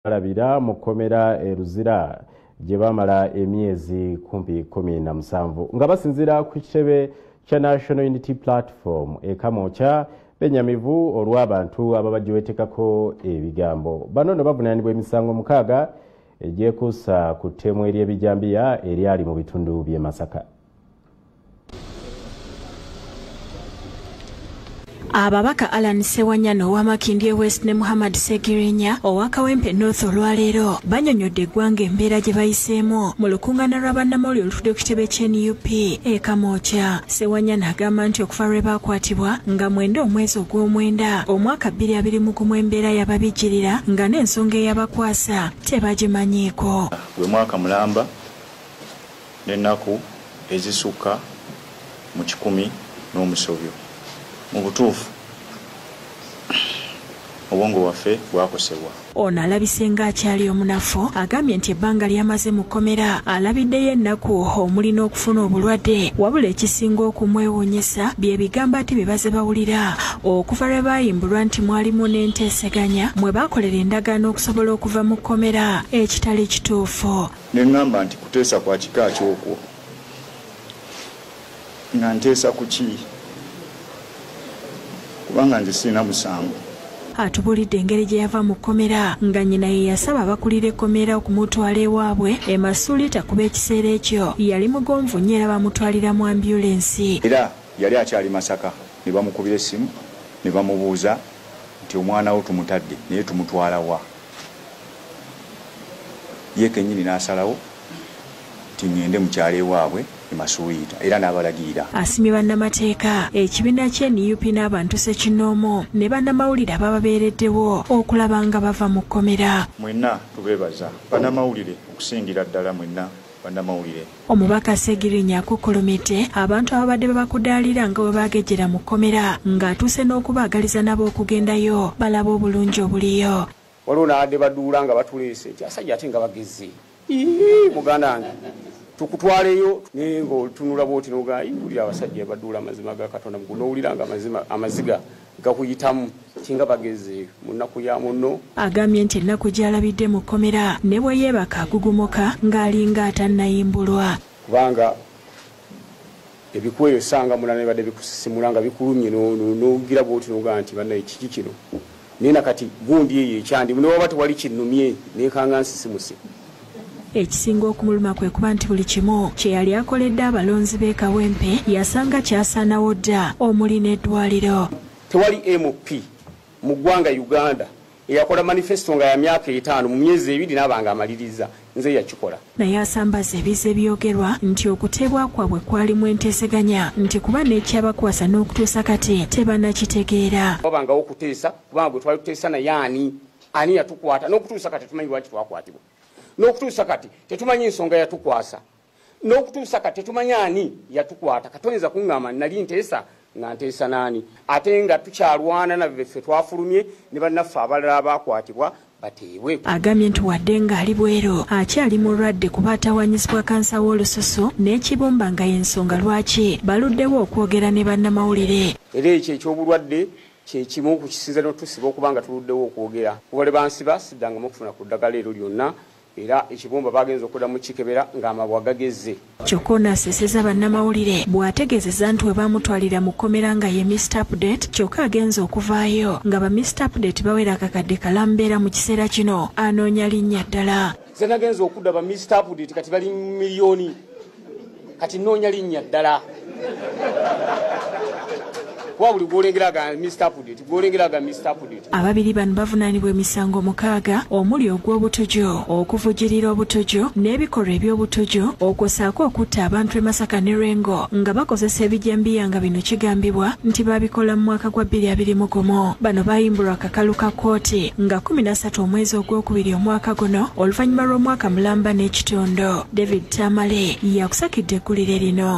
Alabira mu kkomera e Luzira gye bamala emyezi kumpi 17 nga basinziira ku kitebe kya National Unity Platform e Kamwokya benyamivu olw'abantu ababagiwetekako ebigambo. Bano nno bavunaanibwa emisango 6 egyekuusa ku ttemu ery'ebijambiya eryali mu bitundu by'e Masaka. Ababaka Allan Ssewanyana owa Makindye West ne Muhammad Ssegirinya owa Kawempe North olwaleero bannyonnyodde eggwanga embeera gye bayiseemu mu lukuŋŋaana lwa bannamawulire olutudde ku kitebe ky'e NUP e Kamwokya. Ssewanyana agamba nti okufa lwe baakwatibwa nga 9 omwezi ogw'omwenda omwaka 2021 embeera yababijjirira nga n'ensonga eyabakwasa tebagimanyiiko. Gwe mwaka mulamba n'ennaku ezisukka mu 100 n'omusobyo. Mu butuufu obwongo bwaffe bwakosebwa. Ono alabise ng'akyali omunafu, agambye nti ebbanga ly'amaze mu kkomera alabiddeyo ennaku omuli n'okufuna obulwadde, wabula ekisinga okumwewuunyisa bye bigambo ate bye bazze bawulira okuva lwe baayimbulwa nti mwalimu n'enteeseganya mwe baakolera endagaano okusobola okuva mu kkomera ekitali kituufu. Ne ŋŋamba nti kuteesa kwa kika ki okwo, nga nteesa ku ki? Kubanga nze sirina musango. Atubulidde engeri gye yava mu kkomera nga nnyina ye yasaba abakulira ekkomera okumutwala ewaabwe e Masuliita kuba ekiseera ekyo yali mugonvu nnyo era bamutwalira mu ambulensi. Era yali akyali Masaka ne bamukubira essimu ne bamubuuza nti omwana wo tumutadde naye tumutwala wa? Ye kennyini n'asalawo nti ŋŋende mu kyalo ewaabwe e Masuliita era n'abalagirira. Asimye bannamateeka, ekibiina ky'e NUP n'abantu ssekinnoomu ne bannamawulire abababeereddewo okulaba nga bava mu kkomera. Mwenna tubeebaza bannamawulire okusingira ddala mwenna bannamawulire. Omubaka Ssegirinya akukkulumidde abantu ababadde babakudaalira nga bwe baagejjera mu kkomera ng'atuuse n'okubaagaliza nabo okugendayo balabe obulungi obuliyo. Waliwo n'abadde baduula nga batuleese nti asajja ate nga bageze. Muganda wange tukutwaleyo naye ng'otunula bw'oti n'ogamba wulira abasajja baduula amazima ga Katonda mukulu, n'owulira nga amaziga gakuyitamu kinga bageze mu nnaku ya munno. Agambye nti ennaku gy'alabidde mu kkomera ne bwe yeebaka agugumuka ng'alinga atannayimbulwa. Kubanga ebikweyo sanga mulala bibadde bikusisimula nga bikulumye n'ogira bw'oti n'ogamba nti bannaye kiki kino, naye nakati gundi eyo ekyandi ne waba tewali kinnumye neekanga nsisimuse. Ekisinga okumuluma kwe kuba nti buli kimu kye yali akoledde abalonzi b'e Kawempe yasanga kyasaanawo dda omuli n'eddwaliro. Tewali MP mu ggwanga Uganda eyakola manifesto nga ya myaka 5 mu myezi 2 n'aba nga amaliriza, nze yakikola. Naye asambaza ebize byogerwa nti okuteebwa kwabwe kwalimu enteeseganya nti kuba n'ekyabakwasa n'okutuusa kati tebannakitegeera. Wabangawo okuteesa kubanga gwe twali tuteesa naye ani yatukwata, n'okutuusa kati tetumanyi lwaki twakwatibwa, n'okutuusa kati tetumanyi nsonga yatukwasa, n'okutuusa kati tetumanyi ani yatukwata. Katoyinza kuŋŋamba nali nteesa nga nteesa n'ani, ate nga tukyalwana naffe ffe twafulumye ne bannaffe abalala abaakwatibwa bateebwe. Agambye nti wadde ng'ali bweru akyali mulwadde kuba atawaanyizibwa kansa w'olususu n'ekibumba nga y'ensonga lwaki baluddewo okwogera ne bannamawulire. Era ekyo eky'obulwadde kye kimu ku kisinza n'otusiba okuba nga tuluddewo okwogera. Kuba lwe bansiba siddangamu okufuna ku ddagala eryo lyonna, era ekibumba bagenze okuddamu kikebera ng'amabwa gageze. Kyokka ono asesezza bannamawulire bw'ategeezezza nti we baamutwalira mu kkomera nga ye Mr Update, kyokka agenze okuvaayo nga ba Mr Update bawera akakadde kalambeera mu kiseera kino anoonya linnya ddala. Nze nagenze okudda ba Mr Update kati bali miliyoni, kati nnoonya linnya ddala. Kuba buli gw'olengera aga Mr Update, gw'olengera aga Mr Update. Ababiri bano bavunaanibwa emisango 6 omuli ogw'obutuju, okuvujjirira obutuju n'ebikolwa eby'obutuju, okwo ssaako okutta abantu e Masaka ne Lwengo nga bakozesa ebijambiya nga bino kigambibwa nti baabikola mu mwaka gwa 2021. Bano bayimbulwa akakalu ka kkooti nga 13 omwezi ogwokubiri omwaka guno oluvannyuma lw'omwaka mulamba n'ekitundu. David Tamale yakusakidde eggulire lino.